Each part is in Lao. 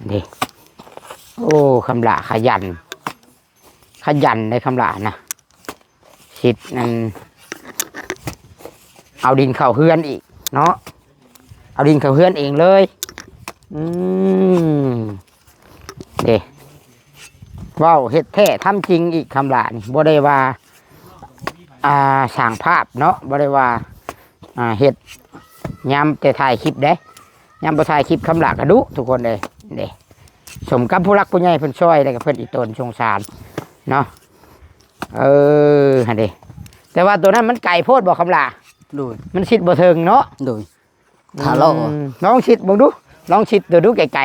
ເດ້. ໂອ້ ຄຳຫຼ້າຂະຫຍັນ ຂະຫຍັນເດ້ຄຳຫຼ້ານະ. ຊິດນັ້ນ ເອົາດິນເຂົ້າເຮືອນອີກເນາະ ເອົາດິນເຂົ້າເຮືອນເອງເລີຍ. ອືມ ເດ້ ເວົ້າເຮັດແທ້ທຳຈິງອີກຄຳຫຼ້ານີ້ ບໍ່ໄດ້ວ່າ ອ່າ ສ້າງພາບເນາະ ບໍ່ໄດ້ວ່າ ອ່າ ເຮັດຍາມແຕ່ຖ່າຍຄລິບເດ້. ຍາມບໍ່ຖ່າຍຄລິບຄຳຫຼ້າກະດຸທຸກຄົນເອີຍເດ້. ສົມກັບຜູ້ຫຼັກຜູ້ໃຫຍ່ເພິ່ນຊ່ອຍ ແລ້ວກະເພິ່ນອີ່ຕົນສົງສານເນາະ. ເອີ ຫັ້ນເດ້ ແຕ່ວ່າໂຕນັ້ນມັນໄກໂພດບໍ່ຄຳຫຼ້າ? ໂດຍ ມັນຊິດບໍ່ເຖິງເນາະ. ໂດຍ ຖ້າລອງ ອືມ ລອງຊິດເບິ່ງດູ ລອງຊິດໂຕດູໄກໆ.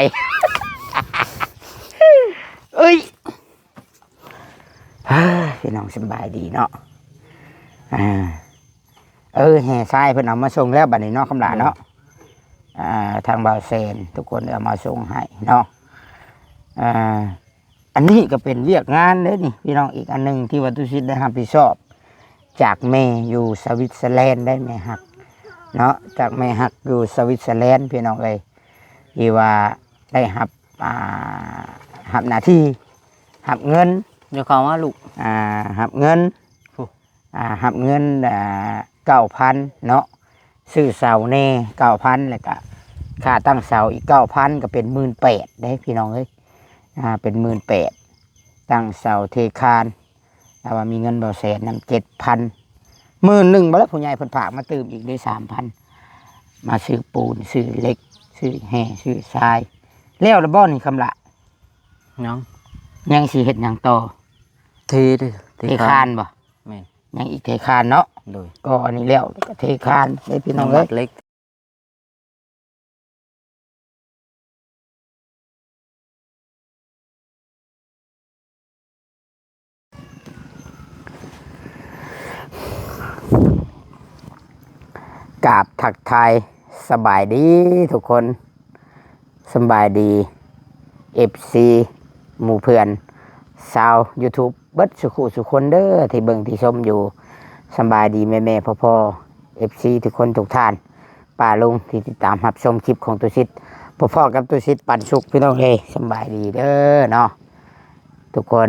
ເອີຍ ພີ່ນ້ອງສະບາຍດີເນາະ. ອ່າ ເອີ ແຫ່ຊາຍເພິ່ນເອົາມາສົ່ງແລ້ວບັດນີ້ເນາະຄຳຫຼ້າເນາະ. ໂດຍ ອ່າ ທາງບ່າວແສນທຸກຄົນເອົາມາສົ່ງໃຫ້ເນາະ. ອ່າ ອັນນີ້ກະເປັນວຽກງານເດ້ນີ້ພີ່ນ້ອງ ອີກອັນໜຶ່ງທີ່ວ່າຕຸສິດໄດ້ຮັບຜິດຊອບຈາກແມ່ຢູ່ສະວິດເຊີແລນໄດ໋ ແມ່ຮັກເນາະ ຈາກແມ່ຮັກຢູ່ສະວິດເຊີແລນພີ່ນ້ອງເອີຍ ທີ່ວ່າໄດ້ຮັບ ອ່າ ຮັບໜ້າທີ່ ຮັບເງິນ ຢ່າເຂົ້າມາລູກ ອ່າ ຮັບເງິນ ໂອ້ ອ່າ ຮັບເງິນ ອ່າ ເກົ້າພັນເນາະ ຊື້ເສົາແດ່ເກົ້າພັນ ແລ້ວກະຄ່າຕັ້ງເສົາອີກເກົ້າພັນ ກະເປັນໝື່ນແປດເດ້ພີ່ນ້ອງເອີຍ. ອ່າ ເປັນໝື່ນແປດ ຕັ້ງເສົາເທຄານ ແຕ່ວ່າມີເງິນບ່າວແສນນຳເຈັດພັນ ໝື່ນໜຶ່ງບໍ່ລະ ຜູ້ໃຫຍ່ເພິ່ນຝາກມາຕື່ມອີກເດ້ສາມພັນ ມາຊື້ປູນ ຊື້ເຫຼັກ ຊື້ແຮ່ ຊື້ຊາຍ. ແລ້ວລະບໍ່ນີ້ຄຳຫຼ້າ? ຍັງ ຍັງຊິເຮັດຫຍັງຕໍ່? ເທເດ້ ເທ ເທຄານ ຄານບໍ່? ແມ່ນ ຍັງອີກເທຄານເນາະ. ໂດຍ ກໍອັນນີ້ແລ້ວ ແລ້ວກໍເທຄານເດ້ພີ່ນ້ອງເອີຍ ເຫຼັກ. ກາບທັກທາຍສະບາຍດີທຸກຄົນ ສະບາຍດີ ເອັຟຊີ ໝູ່ເພື່ອນຊາວຢູທູບ ເບິດສຸຂູສຸຄົນເດີ ທີ່ເບິ່ງທີ່ຊົມຢູ່. ສະບາຍດີແມ່ໆ ພໍ່ໆ ເອັຟຊີ ທຸກຄົນທຸກທ່ານ ປ້າລຸງທີ່ຕິດຕາມຮັບຊົມຄລິບຂອງຕຸສິດ. ພໍ້ໆກັບຕຸສິດປັນສຸກພີ່ນ້ອງເອີຍ ສະບາຍດີເດີເນາະທຸກຄົນ.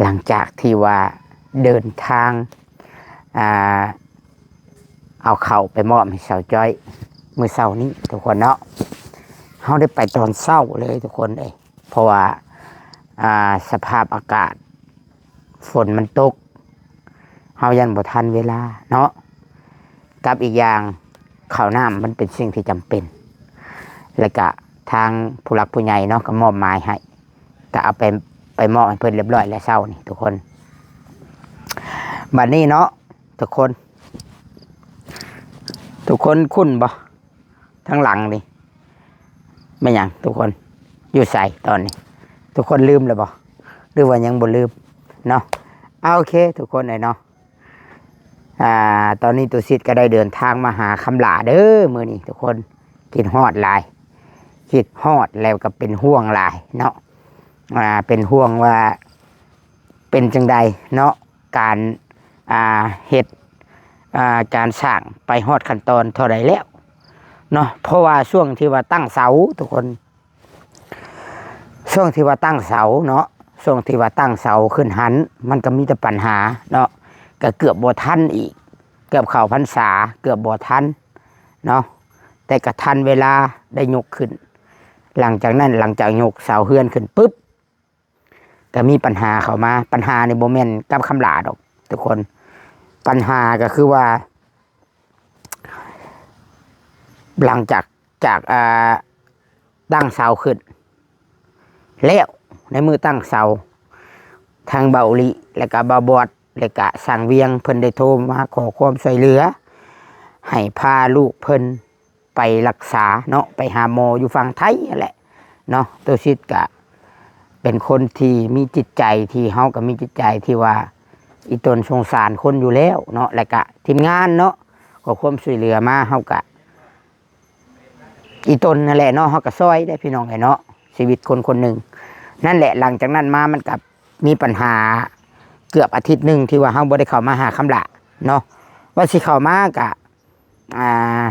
ຫຼັງຈາກທີ່ວ່າເດີນທາງ ອ່າ ເອົາເຂົ້າໄປມອບໃຫ້ສາວຈ້ອຍມື້ເຊົ້ານີ້ທຸກຄົນເນາະ ເຮົາໄດ້ໄປຕອນເຊົ້າເລີຍທຸກຄົນເອີຍ. ເພາະວ່າ ອ່າ ສະພາບອາກາດຝົນມັນຕົກ ເຮົາຢ້ານບໍ່ທັນເວລາເນາະ ກັບອີກຢ່າງເຂົ້ານ້ຳມັນເປັນສິ່ງທີ່ຈຳເປັນ ແລ້ວກະທາງຜູ້ຫຼັກຜູ້ໃຫຍ່ເນາະ ກໍມອບໝາຍໃຫ້ ກໍເອົາໄປ ໄປມອບໃຫ້ເພິ່ນຮຽບຮ້ອຍແລ້ວເຊົ້ານີ້ທຸກຄົນ. ບັດນີ້ເນາະ ທຸກຄົນ ທຸກຄົນຄຸ້ນບໍ່? ທາງຫຼັງນີ້ແມ່ນຫຍັງທຸກຄົນ? ຢູ່ໃສຕອນນີ້? ທຸກຄົນລືມແລ້ວບໍ່? ຫຼືວ່າຍັງບໍ່ລືມເນາະ? ເອົາ ໂອເຄ ທຸກຄົນເອີຍເນາະ ອ່າ ຕອນນີ້ຕຸສິດກໍໄດ້ເດີນທາງມາຫາຄຳຫຼ້າເດີມື້ນີ້ທຸກຄົນ. ຄິດຮອດຫຼາຍ ຄິດຮອດແລ້ວກໍເປັນຫ່ວງຫຼາຍເນາະ ອ່າ ເປັນຫ່ວງວ່າເປັນຈັ່ງໃດເນາະ ການ ອ່າ ເຮັດ ອ່າ ການສ້າງໄປຮອດຂັ້ນຕອນເທົ່າໃດແລ້ວເນາະ. ເພາະວ່າຊ່ວງທີ່ວ່າຕັ້ງເສົາທຸກຄົນ ຊ່ວງທີ່ວ່າຕັ້ງເສົາເນາະ ຊ່ວງທີ່ວ່າຕັ້ງເສົາຂຶ້ນຫັ້ນ ມັນກໍມີແຕ່ປັນຫາເນາະ ກໍເກືອບບໍ່ທັນອີກ ເກືອບເຂົ້າພັນສາ ເກືອບບໍ່ທັນເນາະ ແຕ່ກໍທັນເວລາໄດ້ຍົກຂຶ້ນ. ຫຼັງຈາກນັ້ນ ຫຼັງຈາກຍົກເສົາເຮືອນຂຶ້ນປຶບ ກໍມີບັນຫາເຂົ້າມາ. ບັນຫານີ້ບໍ່ແມ່ນກັບຄຳຫຼ້າດອກທຸກຄົນ ບັນຫາກໍຄືວ່າ ຫຼັງຈາກ ຈາກ ອ່າ ຕັ້ງເສົາຂຶ້ນແລ້ວ ໃນມື້ຕັ້ງເສົາ ທາງເບົາລິ ແລະກະເບົາບອດ ແລະກະຊ່າງວຽງ ເພິ່ນໄດ້ໂທມາຂໍຄວາມຊ່ວຍເຫຼືອ ໃຫ້ພາລູກເພິ່ນ ໄປລັກສາເນາະ ໄປຫາໝໍຢູ່ຝັ່ງໄທຫັ້ນແຫຼະເນາະ. ຕຸສິດກະເປັນຄົນທີ່ມີຈິດໃຈ ທີ່ເຮົາກໍມີຈິດໃຈທີ່ວ່າອີ່ຕົນສົງສານຄົນຢູ່ແລ້ວເນາະ ແລະກະທີມງານເນາະ ຂໍຄວາມຊ່ວຍເຫຼືອມາ ເຮົາກະອີ່ຕົນຫັ້ນແຫຼະເນາະ ເຮົາກະຊ່ອຍໄດ້ພີ່ນ້ອງເອີຍເນາະ ຊີວິດຄົນຄົນໜຶ່ງ. ນັ້ນແຫຼະ ຫຼັງຈາກນັ້ນມາມັນກະມີບັນຫາເກືອບອາທິດໜຶ່ງ ທີ່ວ່າເຮົາບໍ່ໄດ້ເຂົ້າມາຫາຄຳຫຼ້າເນາະ ວ່າຊິເຂົ້າມາກະ ອ່າ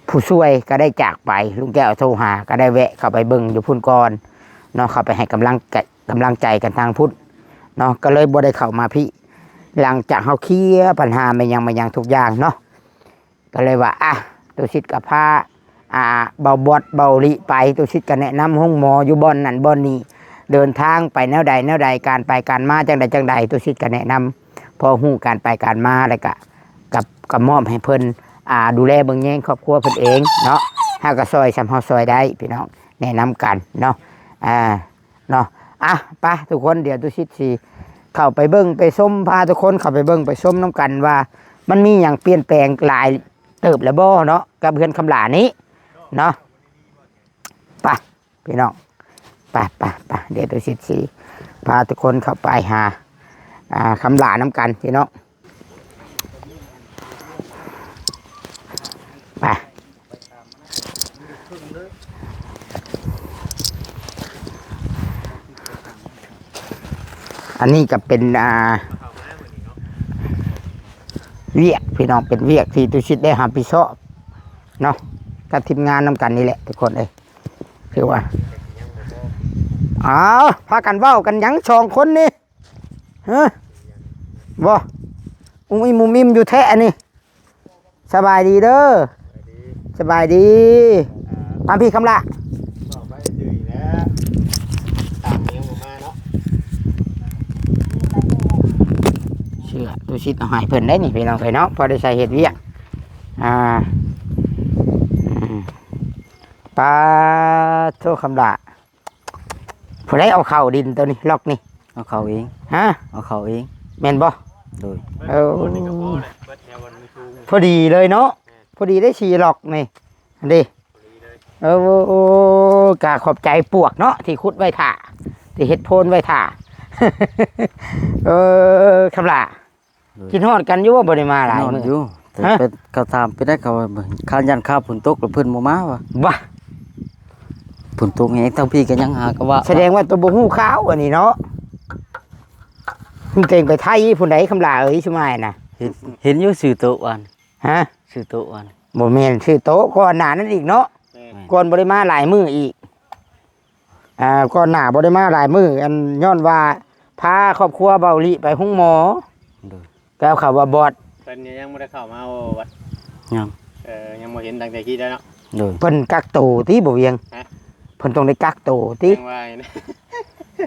ໂພ ຜູ້ຊ່ວຍກໍໄດ້ຈາກໄປ ລຸງແກ້ວໂທຫາ ກໍໄດ້ແວະເຂົ້າໄປເບິ່ງຢູ່ພຸ້ນກ່ອນເນາະ ເຂົ້າໄປໃຫ້ກຳລັງ ກະ ກຳລັງໃຈກັນທາງພຸ້ນເນາະ ກໍເລີຍບໍ່ໄດ້ເຂົ້າມາພີ້ ຫຼັງຈາກເຮົາເຄລຍບັນຫາແມ່ນຫຍັງ ແມ່ນຫຍັງທຸກຢ່າງເນາະ ກໍເລີຍວ່າ ອ່ະ ຕຸສິດກໍພາ ອ່າ ເບົາບອດ ເບົາລິໄປ ຕຸສິດກໍແນະນຳໂຮງໝໍຢູ່ບ່ອນນັ້ນບ່ອນນີ້ ເດີນທາງໄປແນວໃດແນວໃດ ການໄປການມາຈັ່ງໃດຈັ່ງໃດ ຕຸສິດກໍແນະນຳ ພໍຮູ້ການໄປການມາ ແລ້ວກະ ກັບ ກໍມອບໃຫ້ເພິ່ນ ອ່າ ດູແລເບິ່ງແຍງຄອບຄົວເພິ່ນເອງເນາະ ເຮົາກໍຊ່ອຍສ່ຳເຮົາຊ່ອຍໄດ້ພີ່ນ້ອງ ແນະນຳກັນເນາະ ອ່າ ເນາະ ອ່ະ ໄປທຸກຄົນ ດຽວຕຸສິດຊິເຂົ້າໄປເບິ່ງໄປຊົມ ພາທຸກຄົນເຂົ້າໄປເບິ່ງໄປຊົມນຳກັນວ່າ ມັນມີຫຍັງປ່ຽນແປງຫຼາຍເຕີບແລ້ວບໍ່ເນາະ ກັບເຮືອນຄຳຫຼ້ານີ້ເນາະ ໄປ ພີ່ນ້ອງ ໄປ ໄປ ໄປ ດຽວຕຸສິດຊິພາທຸກຄົນເຂົ້າໄປຫາ ອ່າ ຄຳຫຼ້ານຳກັນພີ່ນ້ອງ ໄປ ອັນນີ້ກໍເປັນ ອ່າ ວຽກ ພີ່ນ້ອງ ເປັນວຽກທີ່ຕຸສິດໄດ້ຮັບຜິດຊອບເນາະ ກັບທີມງານນຳກັນນີ້ແຫຼະທຸກຄົນເອີຍ ຄືວ່າ ອ້າວ ພາກັນເວົ້າກັນຫຍັງສອງຄົນນີ້ ຮະ ບໍ່ ອຸ້ມອິ້ມອຸ້ມອິ້ມຢູ່ແທ້ອັນນີ້ ສະບາຍດີເດີ ສະບາຍດີ ອ່າ ມາພີ່ຄຳລະ ເວົ້າໄປຊື່ອີກແລ້ວ ຕາມຍັງບໍ່ມາເນາະ ເຊື່ອຕຸສິດເອົາໃຫ້ເພິ່ນໄດ໋ນີ້ ພີ່ນ້ອງເອີຍເນາະ ພໍໄດ້ໃຊ້ເຮັດວຽກ ອ່າ ອືມ ປາໂທ ຄຳລະ ຜູ້ໃດເອົາເຂົ້າດິນໂຕນີ້ ລັອກນີ້ ເອົາເຂົ້າເອງ ຮະ ເອົາເຂົ້າເອງ ແມ່ນບໍ່? ໂດຍ ເອີ ພໍດີເລີຍເນາະ ພໍດີໄດ້ສີ່ລັອກນີ້ ອັນນີ້ ເອີ ກະຂອບໃຈປວກເນາະ ທີ່ຂຸດໄວ້ຖ້າ ທີ່ເຮັດໂພນໄວ້ຖ້າ ເອີ ຄຳລະ ໂດຍ ຄິດຮອດກັນຢູ່ບໍ່? ບໍ່ໄດ້ມາຫຼາຍມື້ ຢູ່ ແຕ່ ຮະ? ເປັນ ເຂົາຖາມໄປໄດ້ ເຂົາວ່າ ຄານຢ້ານຄາຝົນຕົກ ແລ້ວເພິ່ນບໍ່ມາວ່າ ບາ ຝົນຕົກແຮງ ທາງພີ້ກໍຍັງຫາກະວ່າ ສະແດງວ່າໂຕບໍ່ຮູ້ຂ່າວອັນນີ້ເນາະ ເຕັງໄປໄທພຸ້ນໃດ ຄຳຫຼ້າເອີຍ ຊຸມາຍນະ ເຫັນ ເຫັນຢູ່ຊື່ໂຕະວານ ຮະ? ຊື່ໂຕະວານ ບໍ່ແມ່ນຊື່ໂຕະ ກ່ອນໜ້ານັ້ນອີກເນາະ ແມ່ນ ກ່ອນບໍ່ໄດ້ມາຫຼາຍມື້ອີກ ອ່າ ກ່ອນໜ້າບໍ່ໄດ້ມາຫຼາຍມື້ ອັນ ຍ້ອນວ່າພາຄອບຄົວເບົາລິໄປໂຮງໝໍ ໂດຍ ແລ້ວເຂົາວ່າບອດ ເພິ່ນຍັງບໍ່ໄດ້ເຂົ້າມາບໍ່? ຍັງ ເອີ ຍັງບໍ່ເຫັນຕັ້ງແຕ່ຄິດແລ້ວເນາະ ໂດຍ ເພິ່ນກັກໂຕຕິບໍ່ວຽງ? ຮະ? ເພິ່ນຕ້ອງໄດ້ກັກໂຕຕິ? ຍັງວ່າຢູ່ນະ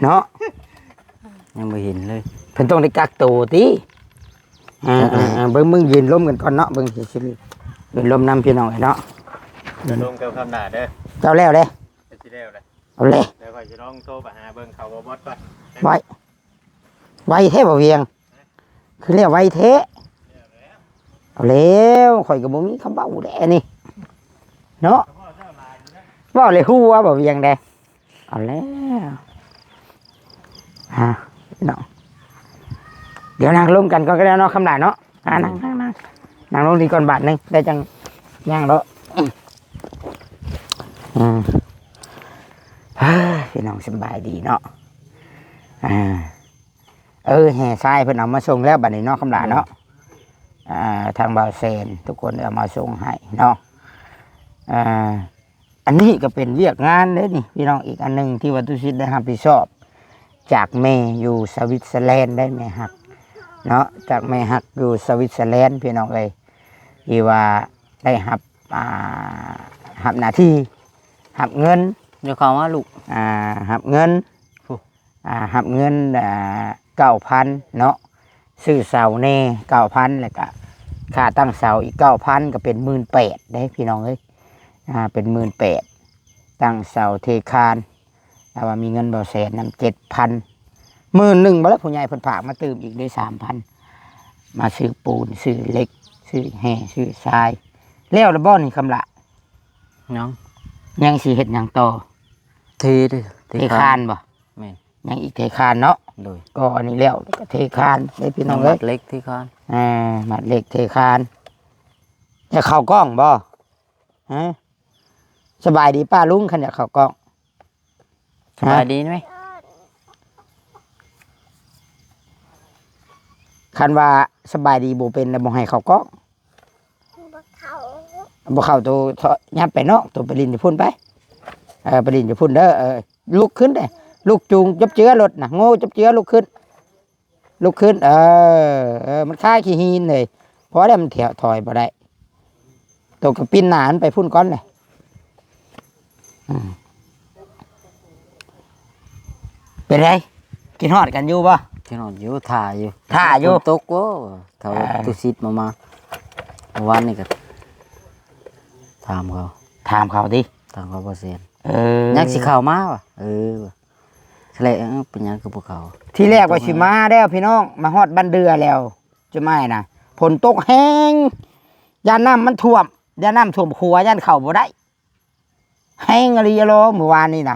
ເນາະ ຍັງບໍ່ເຫັນເລີຍ ເພິ່ນຕ້ອງໄດ້ກັກໂຕຕິ? ອ່າ ເອີ ເອີ ອ່າ ອ່າ ເບິ່ງ ເບິ່ງ ຢືນລົມກັນກ່ອນເນາະ ເບິ່ງຊິ ຊິຢືນລົມນຳພີ່ນ້ອງເນາະ ຢືນລົມກັບຄຳໜ້າເດີ ເຈົ້າແລ້ວເດ້ ເຈົ້າຊິແລ້ວເດ້ ເອົາແລ້ວ ດຽວຂ້ອຍຊິລອງໂທໄປຫາເບິ່ງເຂົາບໍ່ບອດກ່ອນ ໄວ ໄວແທ້ບໍ່ວຽງ ຄືແລ້ວໄວແທ້ ເອົາແລ້ວ ຂ້ອຍກໍບໍ່ມີຄຳເວົ້າແຫຼະນີ້ເນາະ ເວົ້າແລ້ວຫົວບໍ່ວຽງເດ້ ເອົາແລ້ວ ຮະ ເນາະ ດຽວນັ່ງລົມກັນກ່ອນກໍໄດ້ເນາະ ຄຳຫຼ້າເນາະ ອ່າ ນັ່ງ ນັ່ງ ນັ່ງ ນັ່ງລົງນີ້ກ່ອນບາດໜຶ່ງ ແລ້ວຈັ່ງຍ່າງເນາະ ອືມ ເຮີ້ຍ ພີ່ນ້ອງສະບາຍດີເນາະ ອ່າ ເອີ ແຫ່ຊາຍເພິ່ນເອົາມາສົ່ງແລ້ວບັດນີ້ເນາະ ຄຳຫຼ້າເນາະ ໂດຍ ອ່າ ທາງບ່າວແຊນ ທຸກຄົນເອົາມາສົ່ງໃຫ້ເນາະ ອ່າ ອັນນີ້ກໍເປັນວຽກງານເດ້ນີ້ ພີ່ນ້ອງ ອີກອັນໜຶ່ງທີ່ວ່າຕຸສິດໄດ້ຮັບຜິດຊອບ ຈາກແມ່ຢູ່ສະວິດເຊີແລນໄດ້ ແມ່ຮັກເນາະ ຈາກແມ່ຮັກຢູ່ສະວິດເຊີແລນ ພີ່ນ້ອງເອີຍ ທີ່ວ່າໄດ້ຮັບ ອ່າ ຮັບໜ້າທີ່ ຮັບເງິນ ຢ່າເຂົ້າມາລູກ ອ່າ ຮັບເງິນ ຜູ້ ອ່າ ຮັບເງິນ ອ່າ ເກົ້າພັນເນາະ ຊື້ເສົາແດ່ເກົ້າພັນ ແລ້ວກະຄ່າຕັ້ງເສົາອີກເກົ້າພັນ ກໍເປັນໝື່ນແປດເດ້ພີ່ນ້ອງເອີຍ ອ່າ ເປັນໝື່ນແປດ ຕັ້ງເສົາເທຄານ ແຕ່ວ່າມີເງິນບໍ່ແສນນຳເຈັດພັນ ໝື່ນໜຶ່ງບໍ່ລະ ຜູ້ໃຫຍ່ເພິ່ນຝາກມາຕື່ມອີກໄດ້ສາມພັນ ມາຊື້ປູນ ຊື້ເຫຼັກ ຊື້ແຮ່ ຊື້ຊາຍ ແລ້ວລະບໍ່ນີ້ ຄຳລະ? ຍັງ ຍັງຊິເຮັດຫຍັງຕໍ່? ເທເດ້ ເທຄານ ເທຄານບໍ່? ແມ່ນ ຍັງອີກເທຄານເນາະ ໂດຍ ກໍອັນນີ້ແລ້ວ ແລ້ວກໍເທຄານເດ້ພີ່ນ້ອງເອີຍ ມັດເຫຼັກເທຄານ ອ່າ ມັດເຫຼັກເທຄານ ຢາກເຂົ້າກ້ອງບໍ່? ຮະ? ສະບາຍດີປ້າລຸງ ຄັນຢາກເຂົ້າກ້ອງ ສະບາຍດີໄໝ? ຄັນວ່າສະບາຍດີບໍ່ເປັນ ແລ້ວບໍ່ໃຫ້ເຂົ້າກ້ອງ ບໍ່ເຂົ້າ ບໍ່ເຂົ້າ ໂຕ ຍັບໄປນອກ ໂຕໄປຫຼິ້ນຢູ່ພຸ້ນໄປ. ເອີ ໄປຫຼິ້ນຢູ່ພຸ້ນເດີ. ເອີ ລຸກຂຶ້ນເດ້ ລຸກຈູງຈັບເຈືອລົດນະ ໂງ່ຈັບເຈືອ ລຸກຂຶ້ນ ລຸກຂຶ້ນ. ເອີ ເອີ ມັນຄ້າຍຂີ້ຫີນເລີຍ ພໍແລ້ວ ມັນຖອຍບໍ່ໄດ້. ໂຕກໍປິ່ນໜ້າມັນໄປພຸ້ນກ່ອນເລີຍ. ອືມ ເປັນໃດ ຄິດຮອດກັນຢູ່ບໍ່? ຄິດຮອດຢູ່ ຖ້າຢູ່ ຖ້າຢູ່ ຝົນຕົກ. ໂອ້ ເຂົາ ອ່າ ຕຸສິດມາ ມາ ເມື່ອວານນີ້ກໍຖາມເຂົາ ຖາມເຂົາຕິ ຖາມເຂົາບໍ່ແຊນ. ເອີ ຍັງຊິເຂົ້າມາວະ? ເອີ ແລະ ເອີ ເປັນຫຍັງຄືບໍ່ເຂົ້າ? ທີແລກວ່າຊິມາແລ້ວພີ່ນ້ອງ ມາຮອດບ້ານເດືອແລ້ວ ຈະມານະ ຝົນຕົກແຮງ ຢ້ານນ້ຳມັນຖ້ວມ ຢ້ານນ້ຳຖ້ວມຂົວ ຢ້ານເຂົ້າບໍ່ໄດ້ ແຮງອີ່ຫຼີລະ ມື້ວານນີ້ນະ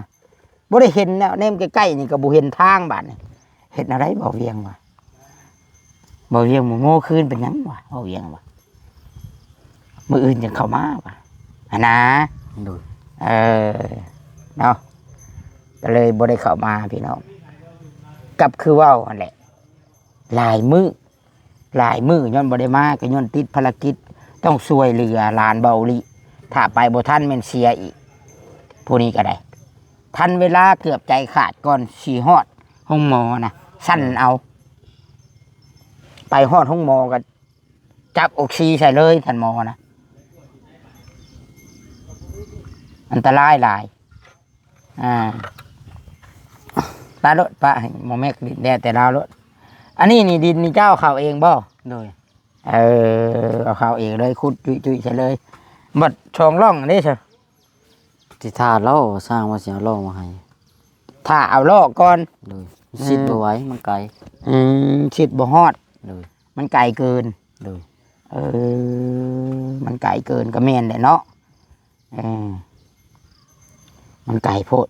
ບໍ່ໄດ້ເຫັນແລ້ວ ແນມໃກ້ໆນີ້ກໍບໍ່ເຫັນທາງ. ບາດນີ້ເຮັດແນວໃດ ເວົ້າວຽງວ່າ ເວົ້າວຽງ ໂມໂມຄືນເປັນຫຍັງວະ ເວົ້າວຽງວ່າ ມື້ອື່ນຈັ່ງເຂົ້າມາວ່າ ຫັ້ນນະ. ໂດຍ ເອີ ເນາະ ກໍເລີຍບໍ່ໄດ້ເຂົ້າມາພີ່ນ້ອງ. ກັບຄືເວົ້າຫັ້ນແຫຼະ ຫຼາຍມື້ ຫຼາຍມື້ຍ້ອນບໍ່ໄດ້ມາ ກໍຍ້ອນຕິດພາລະກິດ ຕ້ອງຊ່ວຍເຫຼືອຫຼານເບົາຫຼີ. ຖ້າໄປບໍ່ທັນແມ່ນເສຍອີກ. ຜູ້ນີ້ກໍໄດ້ ທັນເວລາເກືອບໃຈຂາດ ກ່ອນຊິຮອດໂຮງໝໍນະ ສັ່ນເອົາ. ໄປຮອດໂຮງໝໍກໍຈັບອົກຊີໃສ່ເລີຍ ທ່ານໝໍນະ. ອັນຕະລາຍຫຼາຍ. ອ່າ ປະໂລດ ປະໃຫ້ໝໍແມັກດິນແດ່ແຕ່ລາວໂລດ. ອັນນີ້ນີ້ດິນນີ້ເຈົ້າເອົາເຂົ້າເອງບໍ່? ໂດຍ ເອີ ເອົາເຂົ້າເອງເລີຍ ຂຸດຈຸຍໆໃສ່ເລີຍ. ບັດສອງລ່ອງເດ້ຊະ ຊິຖ້າເລາະ ຊ່າງວ່າຊິເອົາລ່ອງມາໃຫ້ ຖ້າເອົາເລາະກ່ອນ. ໂດຍ ຊິດບໍ່ໄຫວ ມັນໄກ. ອືມ ຊິດບໍ່ຮອດ. ໂດຍ ມັນໄກເກີນ. ໂດຍ ເອີ ມັນໄກເກີນ ກໍແມ່ນແຫຼະເນາະ. ເອີ ມັນໄກໂພດ.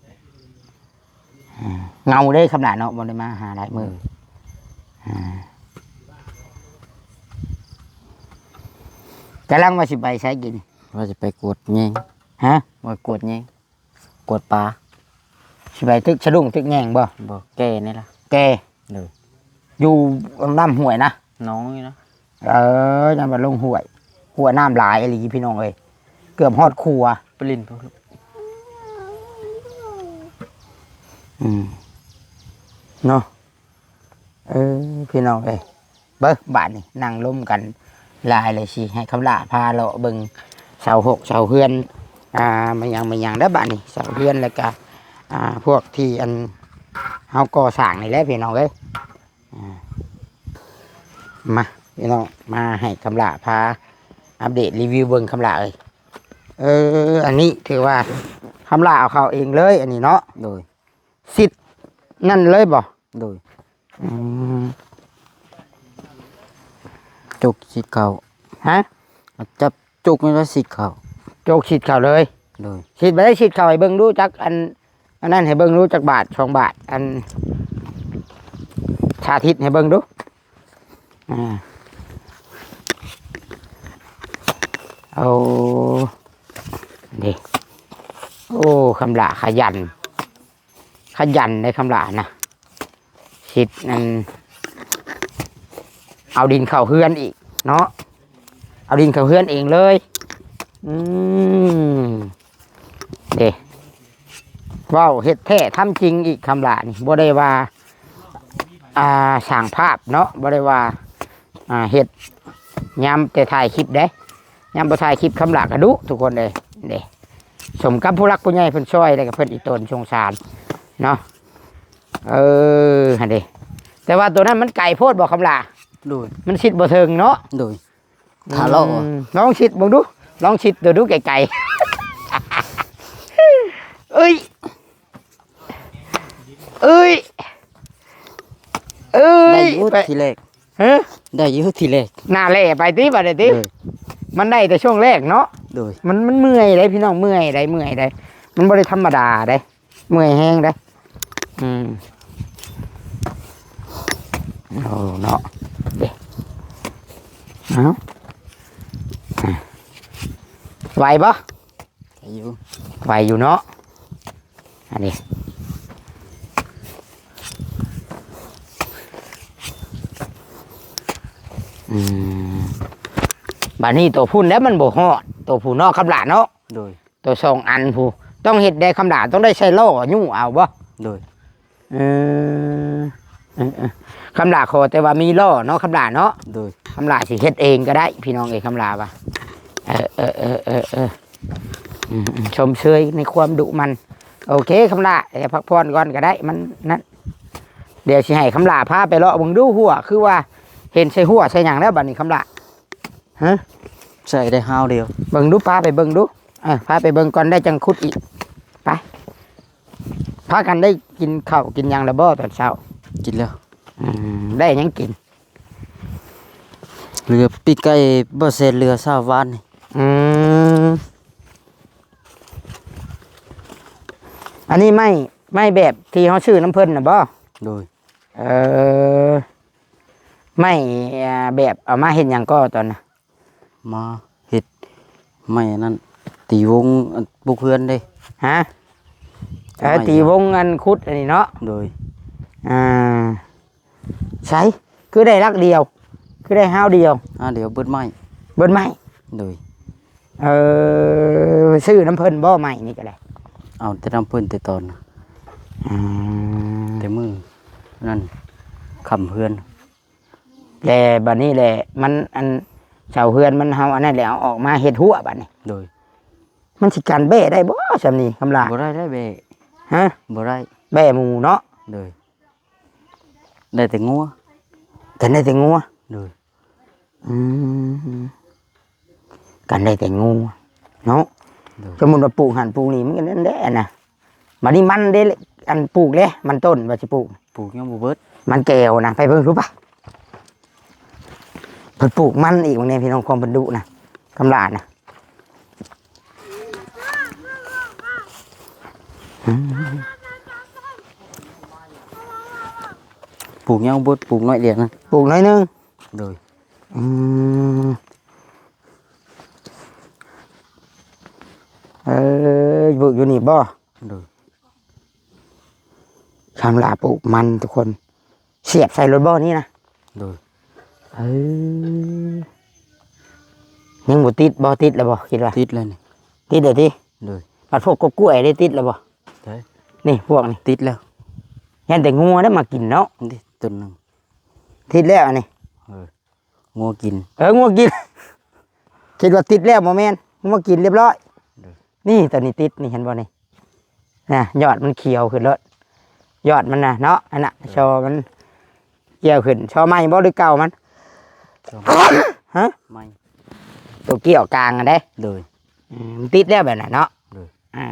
ເອີ ເຫງົາເດ້ຄຳຫຼ້າເນາະ ບໍ່ໄດ້ມາຫາຫຼາຍມື້. ເອີ ກຳລັງວ່າຊິໄປໃສກິນ? ວ່າຊິໄປກວດແຍງ. ຮະ? ວ່າກວດແຍງ ກວດປາ. ຊິໄປຕຶກສະດຸ້ງຕຶກແຍງບໍ່? ບໍ່ ແກ່ນີ້ລະ ແກ່. ໂດຍ ຢູ່ນ້ຳຫ້ວຍນະ ໜອງນີ້ນະ. ເອີ ຍັງວ່າລົງຫ້ວຍ ຫົວນ້ຳຫຼາຍອີ່ຫຼີພີ່ນ້ອງເອີຍ ເກືອບຮອດຂົວ. ໄປຫຼິ້ນພຸ້ນ. ອືມ ເນາະ. ເອີ ພີ່ນ້ອງເອີຍ ເບິ່ງບາດນີ້ ນັ່ງລົມກັນຫຼາຍເລີຍ ຊິໃຫ້ຄຳຫຼ້າພາເລາະເບິ່ງເສົາຫົກເສົາເຮືອນ ອ່າ ມາຫຍັງມາຫຍັງເດີບາດນີ້ ເສົາເຮືອນ ແລ້ວກະ ອ່າ ພວກທີ່ອັນເຮົາກໍ່ສ້າງນີ້ແຫຼະ ພີ່ນ້ອງເອີຍ. ອ່າ ມາ ພີ່ນ້ອງ ມາໃຫ້ຄຳຫຼ້າພາອັບເດດຣີວິວເບິ່ງ ຄຳຫຼ້າເອີຍ. ເອີ ອັນນີ້ຖືວ່າຄຳຫຼ້າເອົາເຂົ້າເອງເລີຍ ອັນນີ້ເນາະ. ໂດຍ ຊິດນັ້ນເລີຍບໍ່? ໂດຍ ອືມ ຈົກຊິດເຂົ້າ. ຮະ? ຈັບຈົກນີ້ລະຊິດເຂົ້າ. ຈົກຊິດເຂົ້າເລີຍ. ໂດຍ ຊິດໄປ ຊິດເຂົ້າໃຫ້ເບິ່ງດູ ຈັກອັນ ອັນນັ້ນໃຫ້ເບິ່ງດູ ຈັກບາດ ສອງບາດ ອັນ ສາທິດໃຫ້ເບິ່ງດູ. ອ່າ ໂອ້ ເດ້ ໂອ້ ຄຳຫຼ້າຂະຫຍັນ ຂະຫຍັນເດ້ຄຳຫຼ້ານະ. ຊິດອັນ ເອົາດິນເຂົ້າເຮືອນອີກເນາະ ເອົາດິນເຂົ້າເຮືອນເອງເລີຍ. ອືມ ເດ້ ເວົ້າເຮັດແທ້ທຳຈິງອີກ ຄຳຫຼ້ານີ້ ບໍ່ໄດ້ວ່າ ອ່າ ສ້າງພາບເນາະ ບໍ່ໄດ້ວ່າ ອ່າ ເຮັດຍາມແຕ່ຖ່າຍຄລິບເດ້. ຍາມບໍ່ຖ່າຍຄລິບ ຄຳຫຼ້າກະດຸທຸກຄົນເອີຍ. ເດ້ ສົມກັບຜູ້ຫຼັກຜູ້ໃຫຍ່ເພິ່ນຊ່ອຍ ແລ້ວກະເພິ່ນອີ່ຕົນສົງສານເນາະ. ເອີ ຫັ້ນເດ້ ແຕ່ວ່າໂຕນັ້ນມັນໄກໂພດບໍ່ ຄຳຫຼ້າ? ໂດຍ ມັນຊິດບໍ່ເຖິງເນາະ. ໂດຍ ຖ້າລອງ ອືມ ລອງຊິດເບິ່ງດູ ລອງຊິດໂຕດູໄກໆ. ເອີຍ ເອີຍ ເອີຍ ໄດ້ຢູ່ ໄປ ທີແລກ. ຮະ? ໄດ້ຢູ່ທີແລກ. ໜ້າແຫຼໄປຕິ ບາດນີ້ຕິ? ເອີ ມັນໄດ້ແຕ່ຊ່ວງແລກເນາະ. ໂດຍ ມັນ ມັນເມື່ອຍເດ້ພີ່ນ້ອງ ເມື່ອຍເດ້ ເມື່ອຍເດ້ ມັນບໍ່ໄດ້ທຳມະດາເດ້ ເມື່ອຍແຮງເດ້. ອືມ ໂອ້ ເນາະ ເດ້ ເອົາ ໄຫວບໍ່? ໄຫວຢູ່ ໄຫວຢູ່ເນາະ ອັນນີ້. ອືມ ບາດນີ້ໂຕພຸ້ນແລ້ວມັນບໍ່ຮອດ ຕົວຜູ້ເນາະ ຄຳຫຼ້າເນາະ. ໂດຍ. ຕົວສອງອັນຜູ້ ຕ້ອງເຮັດໄດ້ ຄຳຫຼ້າ ຕ້ອງໄດ້ໃສ່ລໍ້ຍູ້ເອົາບໍ່? ໂດຍ. ເອີ ເອີ ເອີ ຄຳຫຼ້າຂໍແຕ່ວ່າມີລໍ້ເນາະ ຄຳຫຼ້າເນາະ. ໂດຍ. ຄຳຫຼ້າຊິເຮັດເອງກໍໄດ້ ພີ່ນ້ອງເອີຍ ຄຳຫຼ້າວ່າ ເອີ ເອີ ເອີ ເອີ ເອີ ອືມ ອືມ ຊົມເຊີຍໃນຄວາມດຸໝັ່ນ. ໂອເຄ ຄຳຫຼ້າ ໄປພັກຜ່ອນກ່ອນກໍໄດ້ ມັນນັ້ນ ດຽວຊິໃຫ້ຄຳຫຼ້າພາໄປເລາະເບິ່ງດູ ຮົ້ວ ຄືວ່າເຫັນໃສ່ຮົ້ວໃສ່ຫຍັງແລ້ວ ບັດນີ້ ຄຳຫຼ້າ. ຮະ ໃສ່ໄດ້ຮາວດຽວ ເບິ່ງດູ ພາໄປເບິ່ງດູ. ເອີ ພາໄປເບິ່ງກ່ອນ ໄດ້ຈັ່ງຂຸດອີກ ໄປ. ພາກັນໄດ້ກິນເຂົ້າກິນຫຍັງແລ້ວບໍ່ຕອນເຊົ້າ? ກິນແລ້ວ. ອືມ ໄດ້ຫຍັງກິນ? ເຫຼືອປີກໄກ່ ບໍ່ແຊນເຫຼືອເຊົ້າວານນີ້. ອືມ ອັນນີ້ໄມ້ ໄມ້ແບບທີ່ເຮົາຊື້ນຳເພິ່ນນະບໍ່? ໂດຍ. ເອີ ໄມ້ ອ່າ ແບບເອົາມາເຮັດຫຍັງກໍຕອນນະ? ມາເຮັດໄມ້ອັນນັ້ນ ຕີວົງອັນປຸກເຮືອນເດ້. ຮະ? ເອີ ໄມ້ ຕີວົງອັນຂຸດອັນນີ້ເນາະ. ໂດຍ. ອ່າ ໃສ ຄືໄດ້ຫຼັກດຽວ ຄືໄດ້ຮາວດຽວ? ຮາວດຽວເບິດໄມ້ ເບິດໄມ້. ໂດຍ. ເອີ ຊື້ນຳເພິ່ນບໍ່ໄມ້ນີ້ກໍໄດ້? ເອົາແຕ່ນຳເພິ່ນແຕ່ຕອນ ອືມ ແຕ່ມື້ນັ້ນຄ້ຳເຮືອນ. ແຕ່ບັດນີ້ແຫຼະ ມັນ ອັນ ເສົາເຮືອນມັນ ເຮົາອັນນັ້ນແຫຼະ ເອົາອອກມາເຮັດຮົ້ວບັດນີ້. ໂດຍ. ມັນຊິກັນແບ້ໄດ້ບໍ່ຊ່ຳນີ້ ຄຳຫຼ້າ? ບໍ່ໄດ້ ໄດ້ແບ້. ຮະ? ບໍ່ໄດ້ ແບ້ໝູເນາະ. ໂດຍ. ໄດ້ແຕ່ງົວ ກັນໄດ້ແຕ່ງົວ. ໂດຍ. ອືມ ກັນໄດ້ແຕ່ງົວເນາະ. ໂດຍ. ສົມມຸດວ່າປູກຫັ້ນປູກນີ້ ມັນກໍນັ້ນແຫຼະນະ. ບັດນີ້ມັນເດ້ ອັນປູກເດ້ ມັນຕົ້ນວ່າຊິປູກ ປູກຍັງບໍ່ເບິດ ມັນແກ້ວນະ. ໄປເບິ່ງດູປະ ເພິ່ນປູກມັນອີກ ເບິ່ງແດ່ພີ່ນ້ອງ ຄວາມເພິ່ນດຸນະ ຄຳຫຼ້ານະ. ອືມ ປູກຍັງບໍ່ເບິດ ປູກໜ້ອຍດຽວນະ ປູກໜ້ອຍໜຶ່ງ. ໂດຍ. ອືມ ເອີ ປູກຢູ່ນີ້ບໍ່? ໂດຍ. ຄຳຫຼ້າປູກມັນທຸກຄົນ ສຽບໃສ່ໂລດບໍ່ນີ້ນະ? ໂດຍ. ເອີ ຍັງບໍ່ຕິດບໍ່? ຕິດແລ້ວບໍ່? ຄິດວ່າຕິດແລ້ວນີ້ ຕິດແລ້ວຕິ? ໂດຍ. ບັດພວກກົກກ້ວຍໄດ້ຕິດແລ້ວບໍ່? ໃຊ່ ນີ້ພວກນີ້ຕິດແລ້ວ. ຢ້ານແຕ່ງົວໄດ້ມາກິນເນາະ. ນີ້ຕົ້ນໜຶ່ງ ຕິດແລ້ວອັນນີ້. ເອີ ງົວກິນ ເອີ ງົວກິນ. ຄິດວ່າຕິດແລ້ວ ບໍ່ແມ່ນ ງົວກິນລຽບຮ້ອຍ. ໂດຍ. ນີ້ ຕົວນີ້ຕິດນີ້ ເຫັນບໍ່ນີ້? ນະ ຍອດມັນຂຽວຂຶ້ນໂລດ ຍອດມັນນະເນາະ. ອັນນະ ໂດຍ. ຊໍມັນກ່ຽວຂຶ້ນ ຊໍໃໝ່ບໍ່ ຫຼືເກົ່າມັນ? ຊໍໃໝ່. ຮະ? ໃໝ່ ຕົວກ່ຽວກາງຫັ້ນເດ້. ໂດຍ. ອືມ ມັນຕິດແລ້ວແບບນັ້ນເນາະ. ໂດຍ. ອ່າ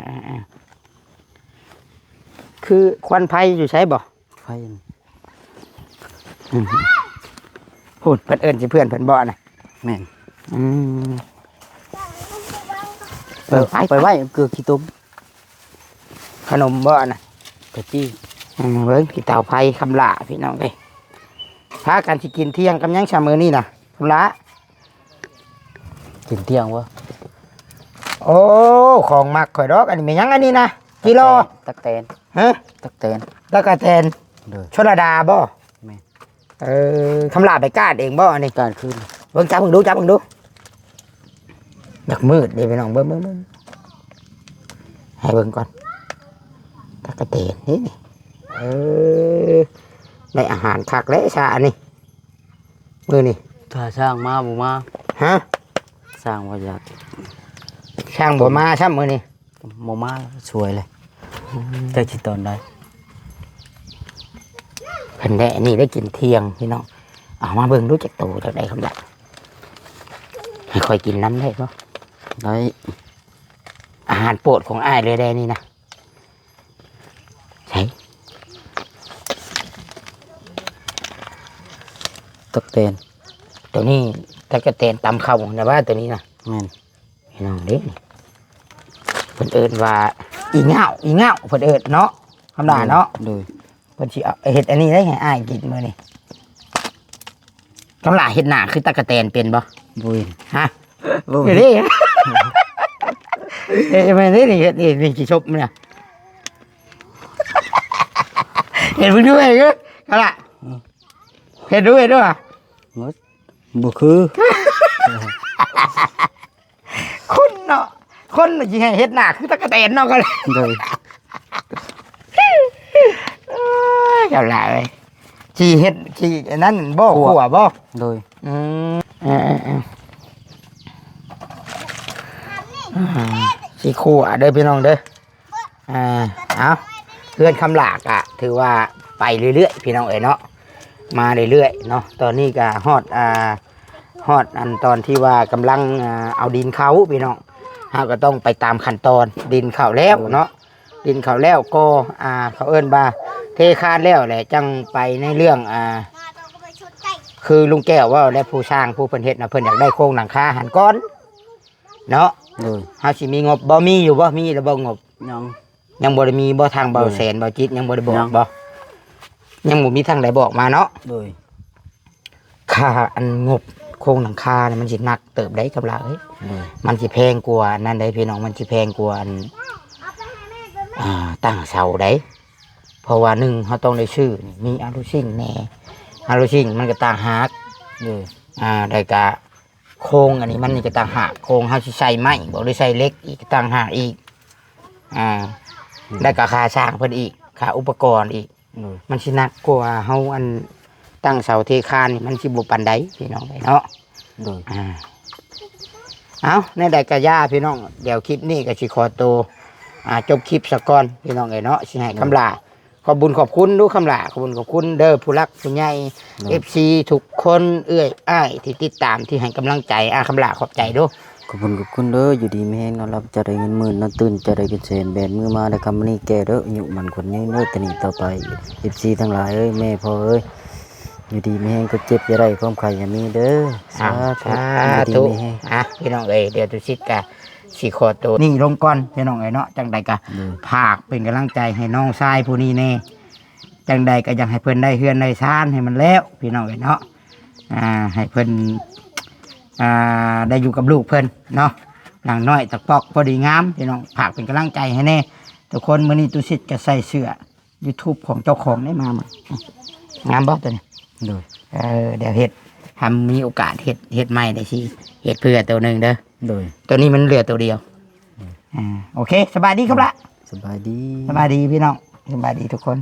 ໆໆ ຄືຄວັນໄຟຢູ່ໃສບໍ່? ໄຟ ອືມ ພຸ້ນ ເພິ່ນເອີ້ນຊິເພື່ອນເພິ່ນບໍ່ນະ? ແມ່ນ. ອືມ ເອີ ເອີ ໄປ ໄປໄວ້ເກືອຂີ້ຕົມ ຂະໜົມບໍ່ນະ? ກະຈີ. ອືມ ເບິ່ງ ຂີ້ເຕົາໄຟ ຄຳຫຼ້າ ພີ່ນ້ອງເອີຍ. ພາກັນຊິກິນທ່ຽງກັບຫຍັງຊະມື້ນີ້ນະ ຄຳຫຼ້າ? ກິນທ່ຽງບໍ່? ໂອ້ ຂອງມັກຂ້ອຍດອກ ອັນນີ້ແມ່ນຫຍັງອັນນີ້ນະ? ກິໂລ. ຕັກແຕນ. ຮະ? ຕັກແຕນ. ຕັກກະແຕນ. ໂດຍ. ຊົນລະດາບໍ່? ແມ່ນ. ເອີ ຄຳຫຼ້າໄປກ້ານເອງບໍ່ອັນນີ້? ກ້ານຄືນ. ເບິ່ງ ຈັບເບິ່ງດູ ຈັບເບິ່ງດູ. ຢາກມືດເດ້ພີ່ນ້ອງ ເບິ່ງ ເບິ່ງ ເບິ່ງ ໃຫ້ເບິ່ງກ່ອນ ຕັກກະແຕນນີ້. ເອີ ໄດ້ອາຫານຄັກແລ້ວຊະອັນນີ້ ມື້ນີ້. ຖ້າຊ່າງມາບໍ່ມາ. ຮະ? ຊ່າງວ່າຢາກ ຊ່າງບໍ່ມາຊ້ຳມື້ນີ້. ບໍ່ມາ ສວຍເລີຍ. ອືມ ຈັກຊິຕອນໃດ. ເພິ່ນໄດ້ອັນນີ້ໄດ້ກິນທ່ຽງພີ່ນ້ອງ. ເອົາມາເບິ່ງດູຈັກໂຕ ຈັກໄດ້ຄຳໃດ ໃຫ້ຂ້ອຍກິນນຳໄດ້ບໍ່? ໄດ້. ອາຫານໂປດຂອງອ້າຍເລີຍແດ່ນີ້ນະ. ໃສ? ຕັກແຕນ. ໂຕນີ້ຕັກກະແຕນຕຳເຂົ້ານະວ່າ ໂຕນີ້ນະ. ແມ່ນ. ພີ່ນ້ອງເດ້ ເພິ່ນເອີ້ນວ່າອີ່ງ້າວ ອີ່ງ້າວ ເພິ່ນເອີ້ນເນາະ ຄຳຫຼ້າເນາະ. ໂດຍ. ເພິ່ນຊິເອົາເຮັດອັນນີ້ໄດ້ໃຫ້ອ້າຍກິນມື້ນີ້. ຄຳຫຼ້າເຮັດໜ້າຄືຕັກກະແຕນເປັນບໍ່? ບໍ່ເປັນ. ຮະ? ບໍ່ເປັນ. ເອີ ແມ່ນເດ້ນີ້ ເຮັດນີ້ ນີ້ຊິຊົບມັນນະ. ເຮັດເບິ່ງດູເອີຍ ຄຳຫຼ້າ. ອືມ ເຮັດດູ ເຮັດດູ. ບໍ່ຄື ຄົນ ເນາະ ຄົນຊິໃຫ້ເຮັດໜ້າຄືຕະກະແຕນເນາະ ກໍ ໂດຍ ເອີຍ ເຈົ້າຫຼາຍ ຊິເຮັດ ຊິອັນນັ້ນບໍ່ ຂົ້ວ ຂົ້ວບໍ່? ໂດຍ ອືມ ເອີໆໆ ຊິຂົ້ວເດີພີ່ນ້ອງເດີ. ອ່າ ເອົາ ເຮືອນຄຳຫຼ້າກະຖືວ່າໄປເລື້ອຍໆ ພີ່ນ້ອງເອີຍເນາະ ມາເລື້ອຍໆເນາະ. ຕອນນີ້ກະຮອດ ອ່າ ຮອດອັນຕອນທີ່ວ່າກຳລັງ ອ່າ ເອົາດິນເຂົ້າພີ່ນ້ອງ ເຮົາກໍຕ້ອງໄປຕາມຂັ້ນຕອນ. ດິນເຂົ້າແລ້ວເນາະ ດິນເຂົ້າແລ້ວກໍ ອ່າ ເຂົາເອີ້ນວ່າເທຄານແລ້ວແຫຼະ ຈັ່ງໄປໃນເລື່ອງ ອ່າ ຄືລຸງແກ້ວເວົ້າແຫຼະ ຜູ້ຊ່າງຜູ້ເພິ່ນເຮັດນະ ເພິ່ນຢາກໄດ້ໂຄງຫຼັງຄາຫັ້ນກ່ອນເນາະ. ໂດຍ ເຮົາຊິມີງົບບໍ່? ມີຢູ່ບໍ່? ມີແລ້ວບໍ່ງົບ? ຍັງ ຍັງບໍ່ໄດ້ມີບໍ່? ທາງເບົາ ໂດຍ ແສນ ເບົາຈິດ ຍັງບໍ່ໄດ້ບອກ ຍັງ ບໍ່? ຍັງບໍ່ມີທາງໃດບອກມາເນາະ. ໂດຍ ຄ່າອັນງົບໂຄງຫຼັງຄານີ້ມັນຊິໜັກເຕີບໃດຄຳຫຼ້າເອີຍ. ໂດຍ ມັນຊິແພງກວ່າອັນນັ້ນໃດພີ່ນ້ອງ ມັນຊິແພງກວ່າອັນ ອ່າ ຕັ້ງເສົາໃດ. ເພາະວ່າໜຶ່ງ ເຮົາຕ້ອງໄດ້ຊື້ ມີອາລູຊິງແດ່ ອາລູຊິງມັນກໍຕ່າງຫາກ. ໂດຍ ອ່າ ແລ້ວກະ ໂຄງອັນນີ້ມັນນີ້ກໍຕ່າງຫາກ ໂຄງເຮົາຊິໃສ່ໄມ້ບໍ່ ຫຼືໃສ່ເຫຼັກອີກກໍຕ່າງຫາກອີກ ອ່າ ອືມ ແລ້ວກໍຄ່າຊ່າງເພິ່ນອີກ ຄ່າອຸປະກອນອີກ. ໂດຍ ມັນຊິໜັກກວ່າເຮົາອັນຕັ້ງເສົາເທຄານນີ້ ມັນຊິບໍ່ປານໃດພີ່ນ້ອງເອີຍເນາະ. ໂດຍ ອ່າ ເອົາ ແນວໃດກໍຢ່າພີ່ນ້ອງ ດຽວຄລິບນີ້ກໍຊິຂໍໂຕ ອ່າ ຈົບຄລິບສາກ່ອນພີ່ນ້ອງເອີຍເນາະ. ຊິໃຫ້ ໂດຍ ຄຳຫຼ້າ ຂອບບຸນຂອບຄຸນດູຄຳຫຼ້າ ຂອບບຸນຂອບຄຸນເດີ ຜູ້ຫຼັກຜູ້ໃຫຍ່ ໂດຍ ເອັຟຊີ ທຸກຄົນ ເອື້ອຍອ້າຍທີ່ຕິດຕາມ ທີ່ໃຫ້ກຳລັງໃຈ. ອາ ຄຳຫຼ້າ ຂອບໃຈດູ. ຂອບຄຸນຂອບຄຸນເດີ ຢູ່ດີມີແຮງ ນອນຫຼັບເຈົ້າໄດ້ເງິນໝື່ນ ນອນຕື່ນເຈົ້າໄດ້ເປັນແສນ ແບມືມາໄດ້ຄຳນີ້ແກ່ເດີ ອາຍຸໝັ້ນຂວັນຍືນເດີ ແຕ່ນີ້ຕໍ່ໄປ ເອັຟຊີ ທັງຫຼາຍເອີຍ ແມ່ພໍ່ເອີຍ ຢູ່ດີມີແຮງ ຄວາມເຈັບຢ່າໄດ້ ຄວາມໄຂ້ຢ່າມີເດີ. ສາທຸ ສາທຸ ຢູ່ດີມີແຮງ. ອ່ະ ພີ່ນ້ອງເອີຍ ດຽວຕຸສິດກະ ຊິຂໍໂຕນີ້ລົງກ່ອນພີ່ນ້ອງເອີຍເນາະ. ຈັ່ງໃດກະ ໂດຍ ຝາກເປັນກຳລັງໃຈໃຫ້ນ້ອງຊາຍຜູ້ນີ້ແດ່ ຈັ່ງໃດກະຢາກໃຫ້ເພິ່ນໄດ້ເຮືອນໄດ້ຊານໃຫ້ມັນແລ້ວພີ່ນ້ອງເອີຍເນາະ. ອ່າ ໃຫ້ເພິ່ນ ອ່າ ໄດ້ຢູ່ກັບລູກເພິ່ນເນາະ ຫຼັງນ້ອຍຕະປອກພໍດີງາມພີ່ນ້ອງ. ຝາກເປັນກຳລັງໃຈໃຫ້ແດ່ທຸກຄົນ. ມື້ນີ້ຕຸສິດກະໃສ່ເສື້ອ ຢູທູບຂອງເຈົ້າຂອງໄດ້ມາໃໝ່ ງາມບໍ່ໂຕນີ້? ໂດຍ ເອີ ດຽວເຮັດ ຖ້າມີໂອກາດເຮັດ ເຮັດໃໝ່ໄດ້ຊິເຮັດເພື່ອໂຕໜຶ່ງເດີ. ໂດຍ ໂຕນີ້ມັນເຫຼືອໂຕດຽວ. ໂດຍ ອ່າ ໂອເຄ ສະບາຍດີຄັບລະ. ສະບາຍດີ ສະບາຍດີພີ່ນ້ອງ ສະບາຍດີທຸກຄົນ.